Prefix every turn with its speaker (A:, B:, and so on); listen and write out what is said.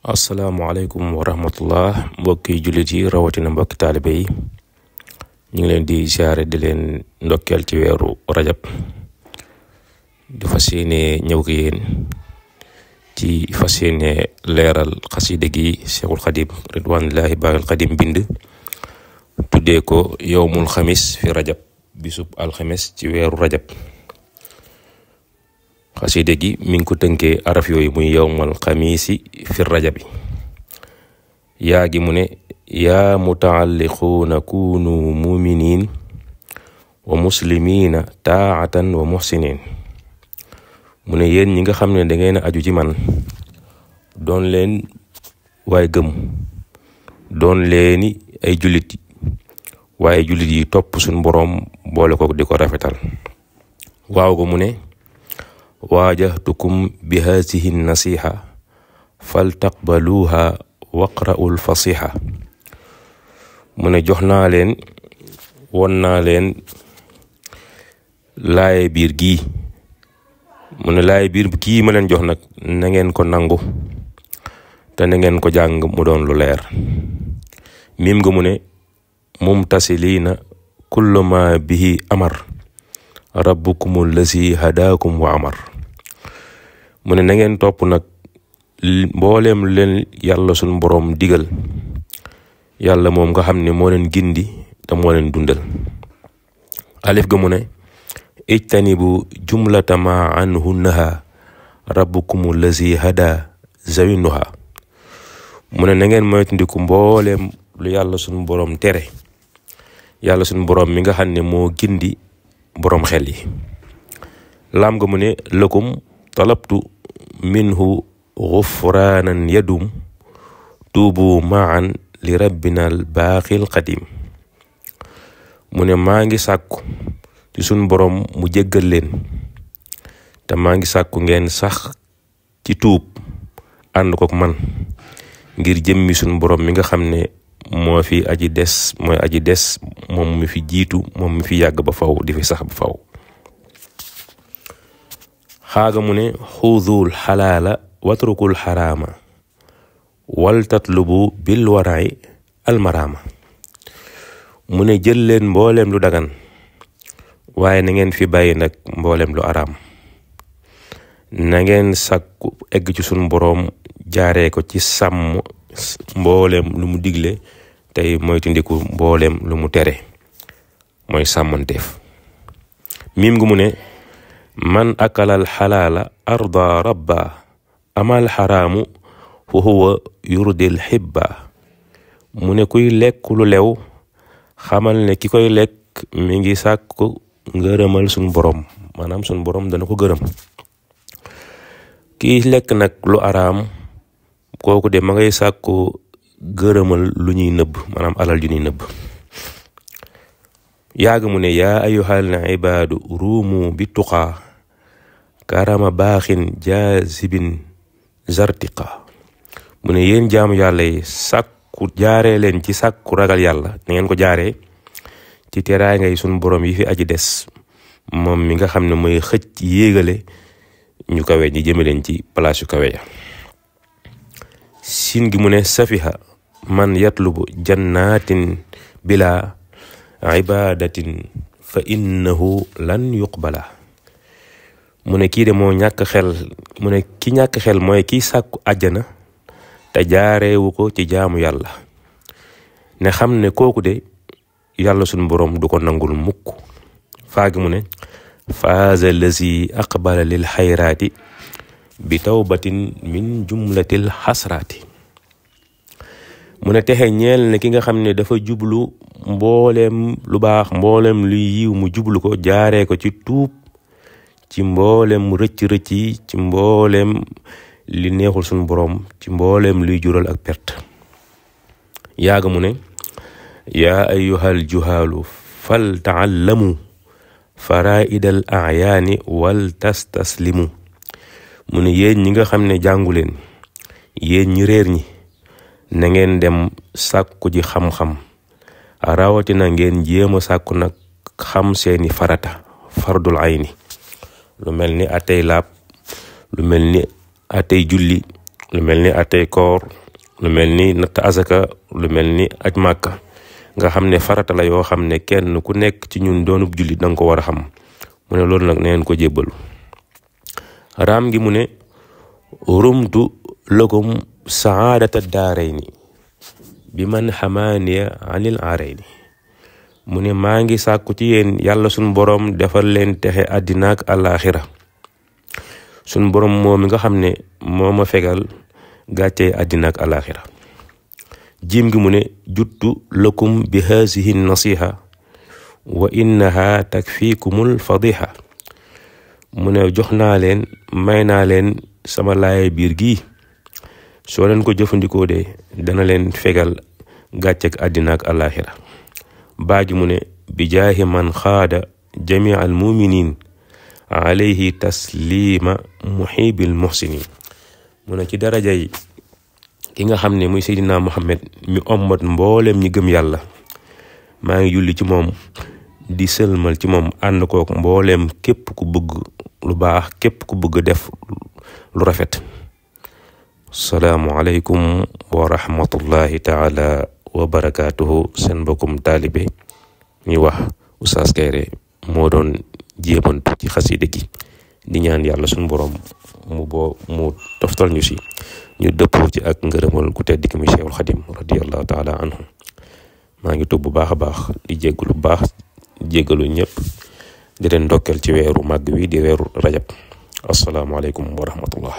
A: asalaamaaleykum wa rahmatullah mbokki jullit yi rawatina mbokki taalibe yi ñu ngi leen di ziare di leen ndokkeel ci weeru rajab di fas yéene ñëw ak yéen ci fas yéene leeral xasida gi Cheikhul Xadim ridwanullahi baaqil Xadim bind tuddee ko yowmul xamis fi rajab bisub alxames ci weeru rajab. xasida gi mi ngi ko tënkee araf yooyu muy yowmal xamiisi fi rajabi yaa gi mu ne yaa mutaalliquuna kunu muminin wa muslimina taatan wa muhsinin mu ne yéen ñi nga xam ne da ngeen a aju ci man doon leen waaye gëm doon leeni ay jullit waaye jullit yi topp suñ boroom boole ko di ko rafetal. waaw ko mu ne waajahtukum bi haasihi nasiha faltaqbaluha waqra'ul fasiha mu ne jox naa leen won naa leen laaye biir gii mu ne laaye biir kii ma leen jox nag na ngeen ko nangu te na ngeen ko jàng mu doon lu leer. mim nga mu ne mumtasiliina kullu ma bihi amar rabbukumul lazi hadaakum wa amar mu ne na ngeen topp nag mbooleem leen yàlla suñ boroom digal yàlla moom nga xam ne moo leen gindi te moo leen dundal. alif ga mu ne ijtanibu jumlata ma anhu naha rabbukumul lazi hada zawinuha mu ne na ngeen moytandiku mbooleem lu yàlla suñ boroom tere yàlla suñ boroom mi nga xam ne moo gindi boroom xel yi. laam nga mu ne lakum talabtu minhu gufraanan yadum tuubu maan li rabbinal baaqil qadim mu ne maa ngi sàkku ci suñ boroom mu jéggal leen te maa ngi sàkku ngeen sax ci tuub ànd kook man ngir jëmmi suñ boroom mi nga xam ne moo fi aji des mooy aji des moom mi fi jiitu moom mi fi yàgg ba faw di fi sax ba faw. xaaga mu ne xuudul xalaala watrukul xaraama wal tatlubu bil warai almaraama mu ne jël leen mbooleem lu dagan waaye na ngeen fi bàyyi nag mbooleem lu araam. na ngeen sàkku egg ci sunu boroom jaaree ko ci sàmm mbooleem lu mu digle tey moytandiku mbooleem lu mu tere mooy sàmmanteef. mim ngi mu ne man akalal xalaala arda rabba amal xaraamu fa huwa yurdil xibba mu ne kuy lekk lu lew xamal ne ki koy lekk mi ngi sàkku ngërëmal suñ boroom maanaam suñ boroom dana ko gërëm. kiy lekk nag lu araam kooku de ma ngay sàkku gërëmal lu ñuy nëbb maanaam alal ju ñuy nëbb. yaaga mu ne yaa ayyuhal ibaadu ruumu bi tuqaa karama baaxin jaazibin zartiqa mu ne yéen jaamu yàlla yi sàkku jaaree leen ci sàkku ragal yàlla na ngeen ko jaaree ci teraanga yi sunu boroom yi fi aji des moom mi nga xam ne mooy xëcc yéegale ñu kawe ñi jëme leen ci place yu kawe ya. siin gi mu ne safiha man yatlubu jannatin bila ibadatin fa innahu lan yuqbala mu ne kii de moo ñàkk xel mu ne ki ñàkk xel mooy kiy sàkku àjjana te jaareewu ko ci jaamu yàlla ne xam ne kooku de yàlla suñ boroom du ko nangul mukk. faagi mu ne faaza lazi aqbala lil xayraati bi tawbatin min jumlatil xasraati mu ne texe ñeel ne ki nga xam ne dafa jublu mbooleem lu baax mbooleem luy yiw mu jublu ko jaaree ko ci tuub ci mbooleem rëcc-rëcc yi ci mbooleem li neexul suñu boroom ci mbooleem luy jural ak perte. yaaga mu ne yaa ayyuhal juhaalu fal taallamu faraidal ayaani wal tastaslimu mu ne yéen ñi nga xam ne jàngu leen yéen ñi réer ñi na ngeen dem sàkku ji xam-xam rawatina ngeen jéem a sàkku nag xam seeni farata fardul ayni lu mel ni atey laab lu mel ni atey julli lu mel ni atey koor lu mel ni natt azaka lu mel ni aj màkka nga xam ne farata la yoo xam ne kenn ku nekk ci ñun doonub jullit danga ko war a xam mu ne loolu nag neen ko jébbalu raam gi mu ne rumtu lakum saadata daarayni bi man xamaaniya anil aarayni mu ne maa ngi sàkku ci yéen yàlla suñ boroom defal leen texe àddina ak àllaaxira suñ boroom moo mi nga xam ne moo ma fegal gàccee àddina ak àllaaxira jiim gi mu ne juttu lakum bi haasihi nasiha wa innaha takfikumul fadiha mu ne jox naa leen may naa leen sama laaye biir gii soo leen ko jëfandikoo de dana leen fegal gàccek àddina ak àllaaxira baagi mu ne bi jaahi man xaada jamii al muminin alayhi taslima muhibil muhsinin mu ne ci daraja yi ki nga xam ne muy Seydina Muhammad mi ommat mboolem ñi gëm yàlla maa ngi julli ci moom di sëlmal ci moom ànd kook mbooleem képp ku bëgg lu baax képp ku bëgg def lu rafet salaamu aleykum wa rahmatullahi taala wa barakaatuhu seen mbokkum taalibe ñuy wax Oustaz Kairé moo doon jéemantu ci xasida gi di ñaan yàlla suñu borom mu toftal ñu si ñu dëppoo ci ak ngërëmal ku tedd ki muy Cheikhul Xadim radiyallahu taala anhu maa ngi tubb bu baax a baax di jéggalu bu baax jéggalu ñëpp di leen ndokkeel ci weeru màgg wi di weeru rajab assalaamu aleykum wa rahmatullah